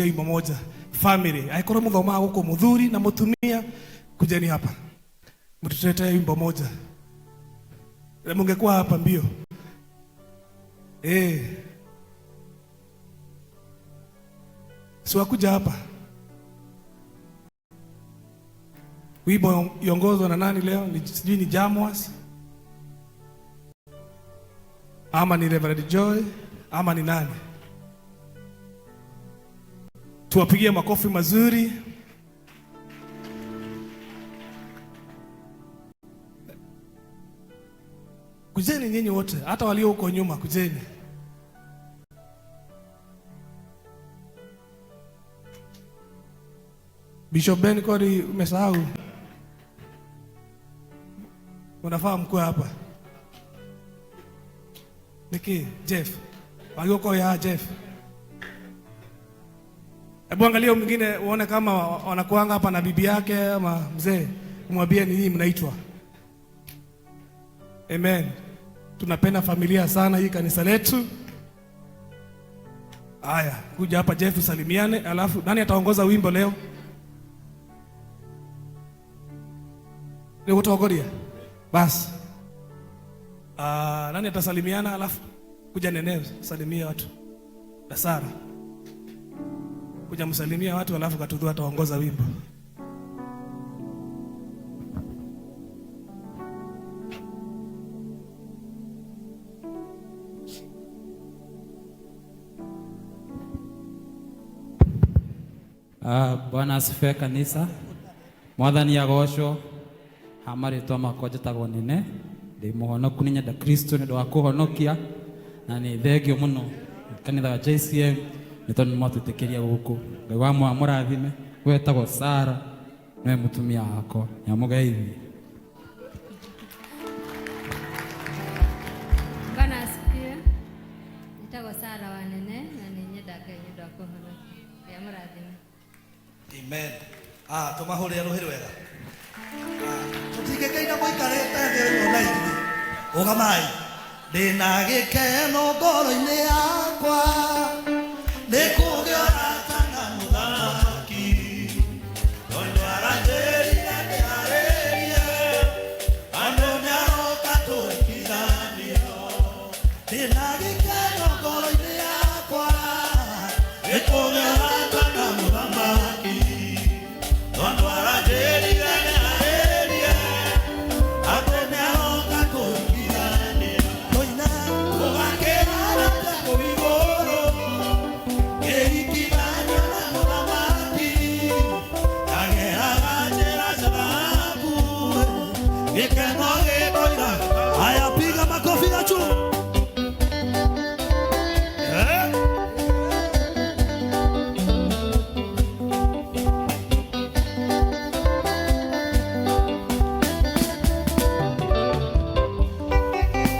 Wimbo moja family aikorwo muthomaga guku muthuri na mutumia, kujeni hapa mtutetee wimbo moja. Mungekuwa hapa mbio si wakuja hapa. Wimbo iongozwa na nani leo? Sijui ni Jamwas ama ni Reverend Joy ama ni nani? Tuwapigie makofi mazuri. Kujeni nyinyi wote, hata walio huko nyuma, kujeni. Bishop Ben Kori, umesahau? Unafaa mkue hapa. Niki, Jeff. Walioko ya Jeff. Hebu angalia mwingine uone kama wanakuanga hapa na bibi yake ama mzee, umwambie ni nini mnaitwa. Amen. Tunapenda familia sana hii kanisa letu. Haya, kuja hapa Jeff salimiane, alafu nani ataongoza wimbo leo? Ni kutongoria? Basi. Nani atasalimiana alafu kuja Nene salimia watu. Na Sara. Kuja msalimia watu alafu Katudhu ataongoza wimbo. Bwana asifiwe kanisa. Mwathani agocwo. Ha marĩtwa makwa njĩtagwo Nene, ndĩ mũhonoku, nĩ nyenda Kristo nĩ ũndũ wa kũhonokia, na nĩ thengio mũno kanitha wa JCM nĩ tondũ nĩ mwatwĩtĩkĩria gũkũ. Ngai wa mũrathime. Wetagwo Sara, nĩwe mũtumia wakwa, nĩamũgeithie. Bwana asifiwe. Njĩtagwo Sara wa Nene na nĩ nyenda Ngai nĩ ũndũ wa kũhonokia. Ngai amũrathime. Amen. Tũmahũrĩre rũhĩ rwega. Tũtingĩkĩina mũikarĩte thĩ ũguo na ithuĩ. Ũgamai. Ndĩna gĩkeno ngoro-inĩ yakwa, nĩ kũgĩa ũrata na mũthamaki. Tondũ aranjĩrire ndĩarĩrie, andũ nĩaroka tũhikithanio. Ndĩna gĩkeno ngoro-inĩ yakwa, nĩ kũgĩa ũrata na mũthamaki. Tondũ aranjĩrire ndĩarĩrie, andũ nĩaroka tũhikithanio. Tũine tũgakĩra kũu igũrũ, ngĩhikithanio na mũthamaki. Ageraga njĩra cia thahabu, gĩkeno gĩkoira. Haya, piga makofi ya juu.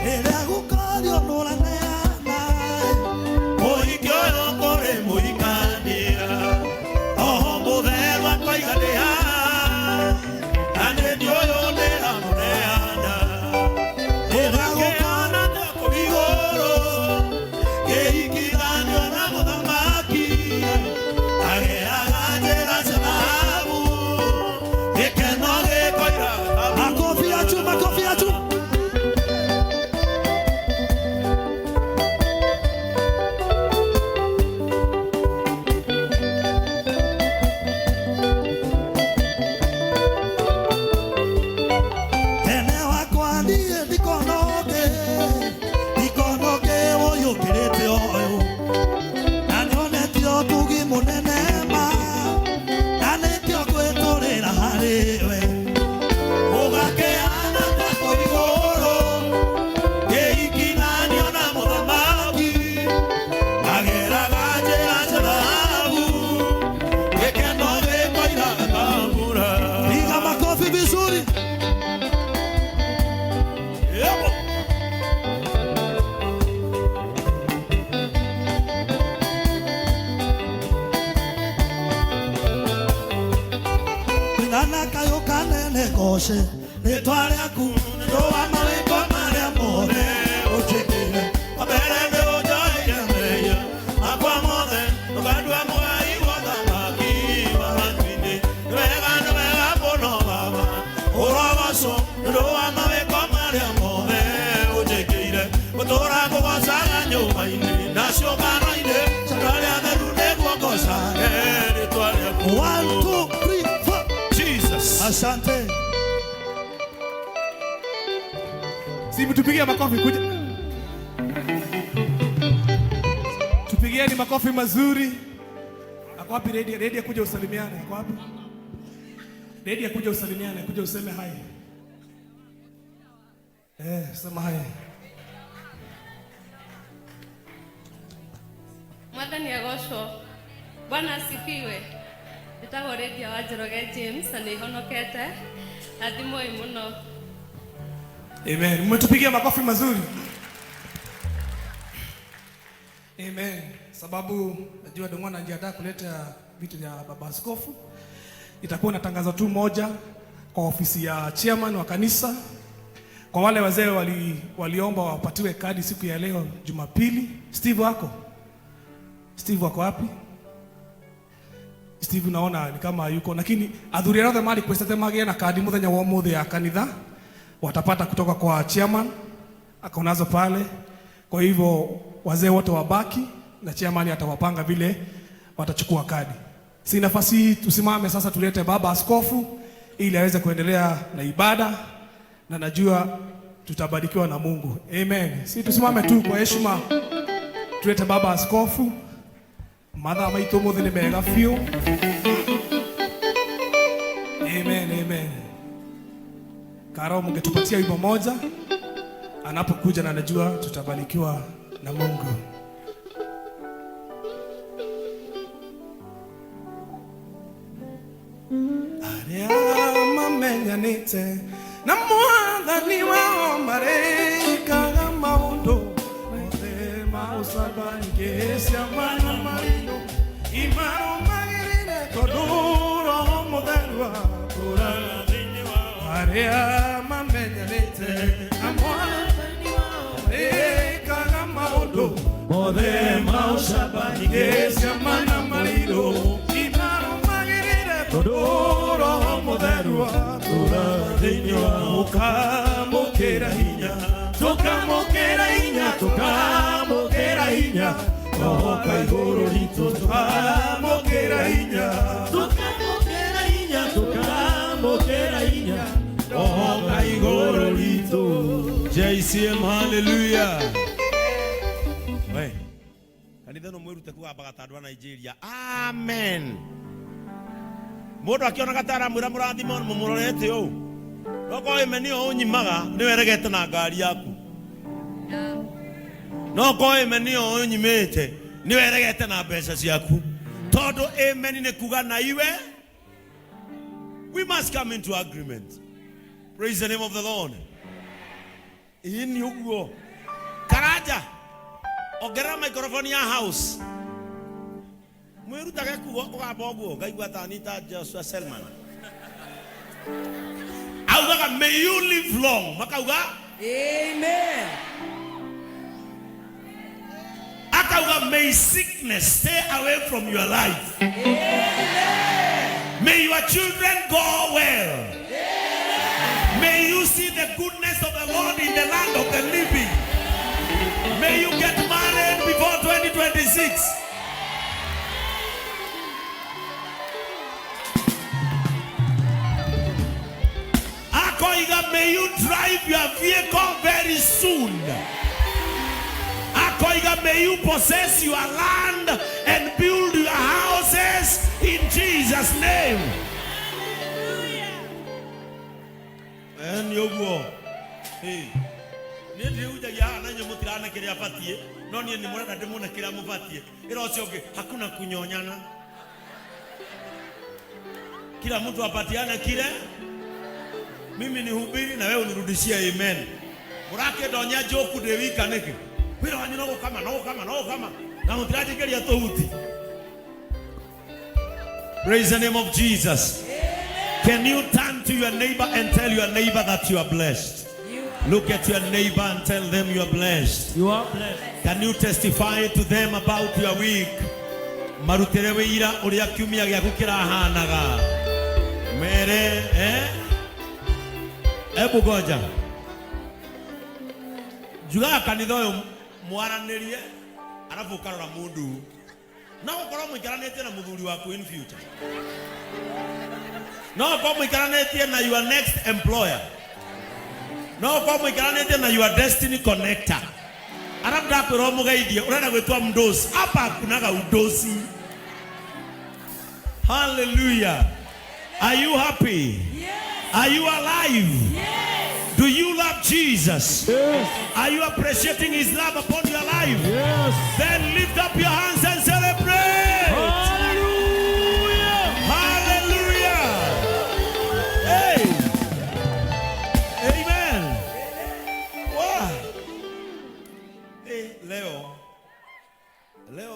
Rĩrĩa gũkario nũraneana, mũhiki ũyũ kũrĩ mũhikania. Roho Mũtheru akoiga ndĩ haha, na nĩ ũyũ ndĩramũneana. Rĩrĩa gũkana kũu igũrũ, ngĩhikithanio na mũthamaki. Ageraga njĩra cia thahabu, gĩkeno gĩkoira. Makofi ya juu, makofi ya juu. Tene wakwa niĩ ndikonoke, ndikonoke ũyũkĩrĩte ũyũ. Na nĩonete ũtugi mũnene ma, na nĩkĩo ngwĩtũrĩra harĩ we. Ũgakĩhana ta kũu igũrũ, ngĩhikithanio na mũthamaki. Ageraga njĩra cia thahabu, gĩkeno gĩkoira ta mbura. Piga makofi vizuri. Yebo. Kwĩna kayũ kanene goce rĩtwa rĩaku nĩ wa mawĩko marĩa mothe ũnjĩkĩire. Wa mbere nĩ ũnjoheire mehia makwa mothe, ndũkandua mũgai. 1 2 3 4. Jesus. Asante. Si mtupigie makofi kuja. Tupigieni makofi mazuri. Ako wapi Redia? Redia kuja usalimiane. Ako wapi? Redia kuja usalimiane, kuja useme hai. Sema hai. Mwathani agocwo. Bwana asifiwe. Njĩtagwo Lydia wa Njoroge James na nĩhonokete. Rathimwoi mũno. Amen. Mmetupigia makofi mazuri. Amen. Sababu najua Dong'wa anajiandaa kuleta vitu vya baba askofu. Itakuwa na tangazo tu moja kwa ofisi ya chairman wa kanisa. Kwa wale wazee waliomba wapatiwe kadi siku ya leo Jumapili. Steve wako? Steve wako wapi? Steve naona ni kama yuko, lakini athuri arĩa othe ma requestete magĩe na kadi mũthenya wa ũmũthĩ ya kanitha watapata kutoka kwa chairman, akonazo pale. Kwa hivyo wazee wote wabaki na chairman atawapanga vile watachukua kadi. Si nafasi hii tusimame sasa, tulete baba askofu ili aweze kuendelea na ibada, na najua tutabarikiwa na Mungu. Amen. Si tusimame tu kwa heshima, tulete baba askofu. Mathaa maitũ ũmũthĩ nĩ mega biũ. Amen, amen. Karo, mngetupatia wimbo moja anapokuja, na najua tutabarikiwa na Mungu. Arĩa mamenyanĩte na Mwathani wao marĩkaga maũndũ mothe ma ũcamba ngĩciamana marino imarũmagĩrĩre tondũ Roho Mũtheru atũũraga thĩinĩ wao. Arĩa mamenyanĩte na Mwathani wao marĩkaga maũndũ mothe ma ũcamba ngĩciamana marino imarũmagĩrĩre tondũ Roho Mũtheru atũũraga thĩinĩ wao. Ũkamũkĩra hinya, tũkamũkĩra hinya, tũkamũkĩra hinya, Roho ka igũrũ ritũ, tũkamũkĩra hinya, tũkamũkĩra hinya, tũkamũkĩra hinya, Roho ka igũrũ ritũ. JCM, hallelujah. We. Kanitha no mwirute kugambaga ta andũ a Nigeria. Amen. Mũndũ akĩonaga ta aramwĩra mũrathimo mũmũrorete ũũ. No korwo ĩme nĩyo ũnyimaga, nĩwe eregete na ngari yaku. No korwo ĩme nĩyo ũnyimĩte, nĩwe eregete na mbeca ciaku. Tondũ amen nĩ kuga na iwe. We must come into agreement. Praise the name of the Lord. Ĩĩ nĩ ũguo. Karanja, ongerera microphone ya house. Mwĩrutage kuga kũgamba ũguo, ngaigua ta Anita Joshua Selman. Augaga may you live long. Makauga Amen. Akauga may sickness stay away from your life. Amen. May your children go well. Amen. May you see the goodness of the Lord in the land of the living. May you get married before 2026. Akoiga, may you drive your vehicle very soon. Akoiga, may you possess your land and build your houses in Jesus' name. Ni ũguo. Niĩ ndĩhunjagia haha na inyuĩ mũtirane kĩrĩa batiĩ, no niĩ nĩmũrenda ndĩmũne kĩrĩa mũbatiĩ. Ĩra ũcio ũngĩ, hakuna kunyonyana. Kila mtu apatiane kile. Mimi nihubiri na wewe unirudishie amen. Mũrakĩndonya njoku ndĩ wika nĩkĩ? Wĩra wanyu no gũkama, no gũkama, no gũkama. Na mũtiranjĩkĩria tũhuti. Praise the name of Jesus. Can you turn to your neighbor and tell your neighbor that you are blessed? Look at your neighbor and tell them you are blessed. You are blessed. Can you testify to them about your week? Marutere wĩira ũrĩa kiumia gĩaku kĩrahanaga. Mere, eh? Ebu goja. Njugaga kanitha ũyũ mwaranĩrie, arabu ũkarora mũndũ. No ũkorwo mũikaranĩtie na mũthuri waku in future. No ũkorwo mũikaranĩtie na your next employer. No ũkorwo mũikaranĩtie na your destiny connector. Arabu ndakwĩra ũmũgeithie, ũrenda gwĩtwa mdosi. Hapa hakunaga udosi. Hallelujah. Are you happy? Yes. Are you alive? Yes. Do you love Jesus? Yes. Are you appreciating his love upon your life? Yes. Then lift up your hands and celebrate. Hallelujah. Hallelujah. Hey. Amen. Wow. Hey, leo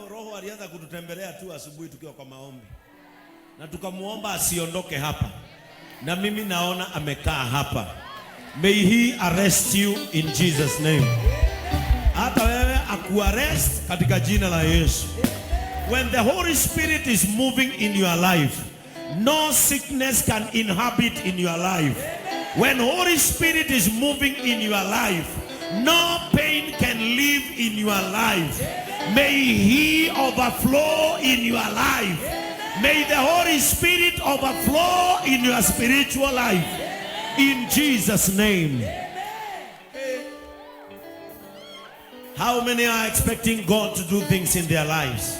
Roho alianza kututembelea tu asubuhi tukiwa kwa maombi. Na tukamuomba asiondoke hapa. Na mimi naona amekaa hapa. May he arrest you in Jesus name. Hata wewe akuarrest katika jina la Yesu. When the Holy Spirit is moving in your life, no sickness can inhabit in your life. When Holy Spirit is moving in your life, no pain can live in your life. May he overflow in your life. May the Holy Spirit overflow in your spiritual life. In Jesus' name. How many are expecting God to do things in their lives?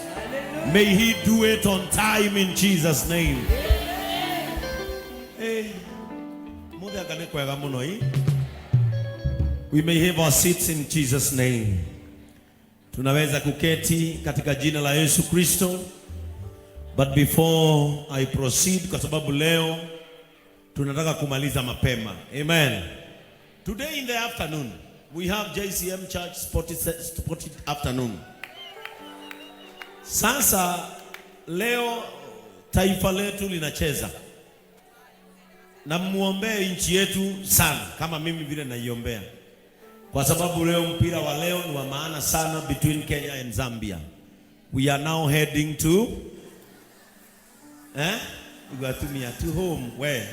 May he do it on time in Jesus' name. Hey. Muthe anga nĩ kwega mũno, ĩ? We may have our seats in Jesus' name. Tunaweza kuketi katika jina la Yesu Kristo. But before I proceed, kwa sababu leo tunataka kumaliza mapema. Amen. Today in the afternoon, we have JCM Church Sporty afternoon. Sasa leo taifa letu linacheza. Na muombee nchi yetu sana kama mimi vile naiombea. Kwa sababu leo mpira wa leo ni wa maana sana between Kenya and Zambia. We are now heading to Ugatumia to home where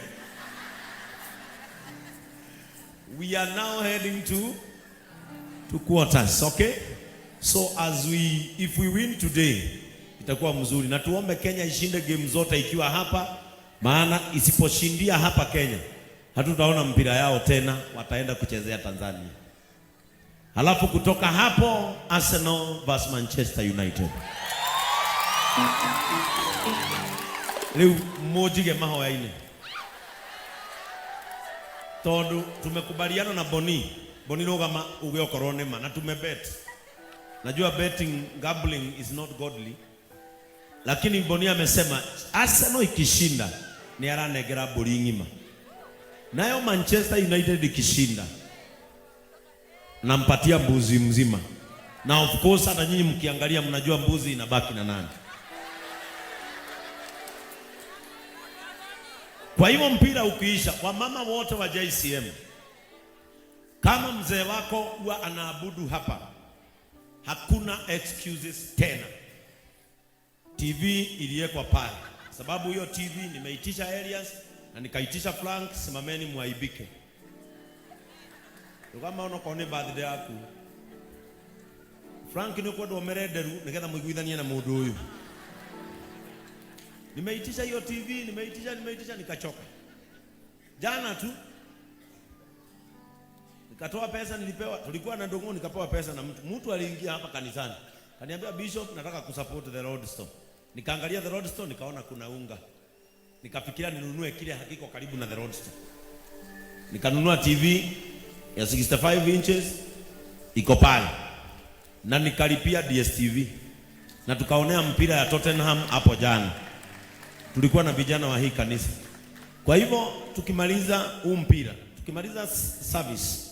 we are now heading to quarters, okay? So as we if we win today itakuwa mzuri, na tuombe Kenya ishinde game zote ikiwa hapa, maana isiposhindia hapa Kenya hatutaona mpira yao tena, wataenda kuchezea Tanzania. Halafu kutoka hapo Arsenal vs Manchester United. Rĩu mũnjige mahoya-inĩ tondu tumekubaliana na Boni. Boni rũgama uge okorwo nĩ ma, na tumebet. Najua betting, gambling is not godly, lakini Boni amesema Arsenal ikishinda ni aranengera mbũri ng'ima, nayo Manchester United ikishinda nampatia mbuzi mzima. Na of course hata nyinyi mkiangalia mnajua mbuzi inabaki na nani. Kwa hivyo mpira ukiisha, wamama wote wa JCM, kama mzee wako huwa anaabudu hapa, hakuna excuses tena. TV iliwekwa pale, sababu hiyo TV nimeitisha Elias na nikaitisha Frank, simameni muaibike. Kama onokorwo nĩ birthday yaku, Frank nĩ ũkwenda ũmere nderu nĩgetha mũiguithanie na mũndũ ũyũ. Nimeitisha hiyo TV, nimeitisha nikachoka. Jana tu nikatoa pesa nilipewa, tulikuwa na ndongo nikapewa pesa na mtu. Mtu aliingia hapa kanisani. Kaniambia Bishop, nataka kusupport the Lord Store. Nikaangalia the Lord Store nikaona kuna unga. Nikafikiria ninunue kile hakiko karibu na the Lord Store. Nikanunua TV ya 65 inches iko pale. Na nikalipia DSTV. Na tukaonea mpira ya Tottenham hapo jana. Tulikuwa na vijana wa hii kanisa. Kwa hivyo tukimaliza huu mpira, tukimaliza service,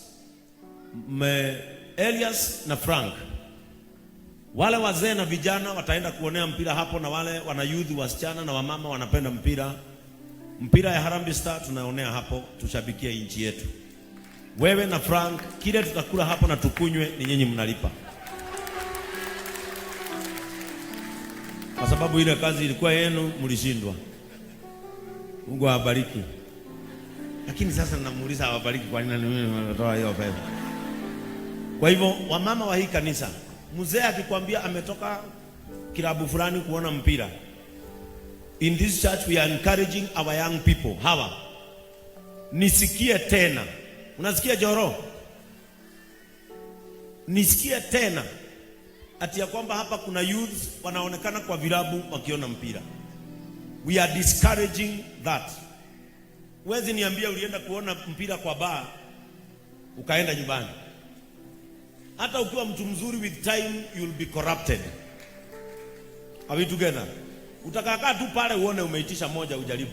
Elias na Frank, wale wazee na vijana wataenda kuonea mpira hapo, na wale wana youth wasichana na wamama wanapenda mpira. Mpira ya Harambee Star tunaonea hapo, tushabikie nchi yetu. Wewe na Frank, kile tutakula hapo na tukunywe ni nyinyi mnalipa. Kwa sababu ile kazi ilikuwa yenu, mlishindwa. Mungu awabariki. Lakini sasa namuuliza awabariki kwa nini mimi natoa hiyo pesa? Kwa hivyo wamama wa hii kanisa, mzee akikwambia ametoka kilabu fulani kuona mpira. In this church we are encouraging our young people. Hawa. Nisikie tena. Unasikia Joro? Nisikie tena ati ya kwamba hapa kuna youths wanaonekana kwa vilabu wakiona mpira. We are discouraging that. Huwezi niambia ulienda kuona mpira kwa bar ukaenda nyumbani. Hata ukiwa mtu mzuri, with time you'll be corrupted. Are we together? Utakakaa tu pale uone umeitisha moja ujaribu.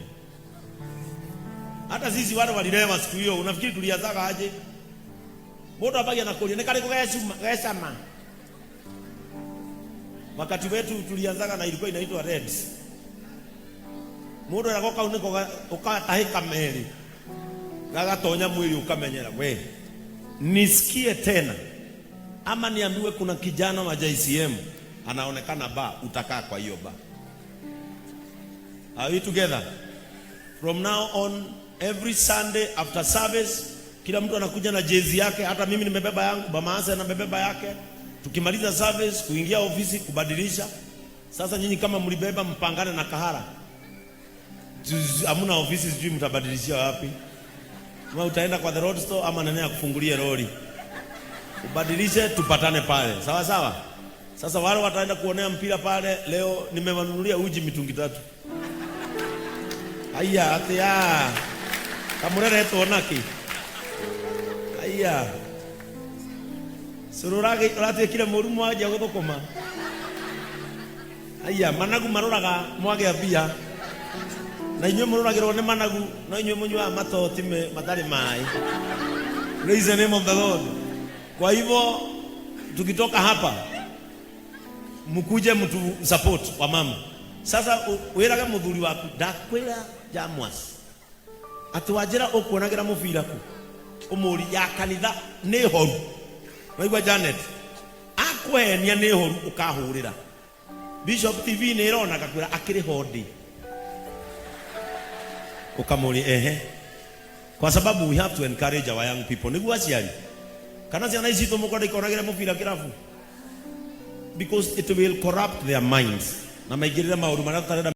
Hata sisi wale walilewa siku hiyo, unafikiri tuliazaga aje? Mundu ambagia na kuria nĩ karĩkũ gecama. Wakati wetu tulianzaga na ilikuwa inaitwa Reds. Mundu eragwo kau nĩko ũgatahĩka merĩ gagatonya mwili ukamenyera. We nisikie tena ama niambiwe kuna kijana wa JCM anaonekana ba, utakaa kwa hiyo ba. Are we together? From now on, every Sunday after service, kila mtu anakuja na jezi yake. Hata mimi nimebeba yangu, Bamaasa anabeba yake. Tukimaliza service, kuingia ofisi kubadilisha. Sasa nyinyi kama mlibeba, mpangane na Kahara. Hamuna ofisi, sijui mtabadilishia wapi. Ama utaenda kwa the road store ama nani akufungulie lori ubadilishe, tupatane pale, sawa sawa. Sasa wale wataenda kuonea mpira pale leo, nimewanunulia uji mitungi tatu. Aya atia kamureretwo naki aya cũrũ ũratuĩkire mũru mwanjia gũthũkũma. Aya managu maroraga mwagĩa mbia na inyuĩ mũroragĩrwo nĩ managu no inyuĩ mũnyuaga matoti matarĩ maĩ. Praise the name of the Lord. Kwa hivyo tukitoka hapa mkuje mtu support wa mama. Sasa wĩrage mũthuri waku ndakwĩra jamwas atĩ wanjĩra ũkuonagĩra mũbira kũ ũmũri ya kanitha nĩ horu. Waigua Janet akũhenia nĩ horu ũkahũrĩra Bishop TV nĩ ĩrona gakwĩra akĩrĩ hondi ũkamũria ehe, kwa sababu we have to encourage our young people nĩguo aciari kana ciana ici tũmũkwenda ikonagĩre mũbira kĩrabu, because it will corrupt their minds na maingĩrĩre maũndũ marĩa tũtarenda.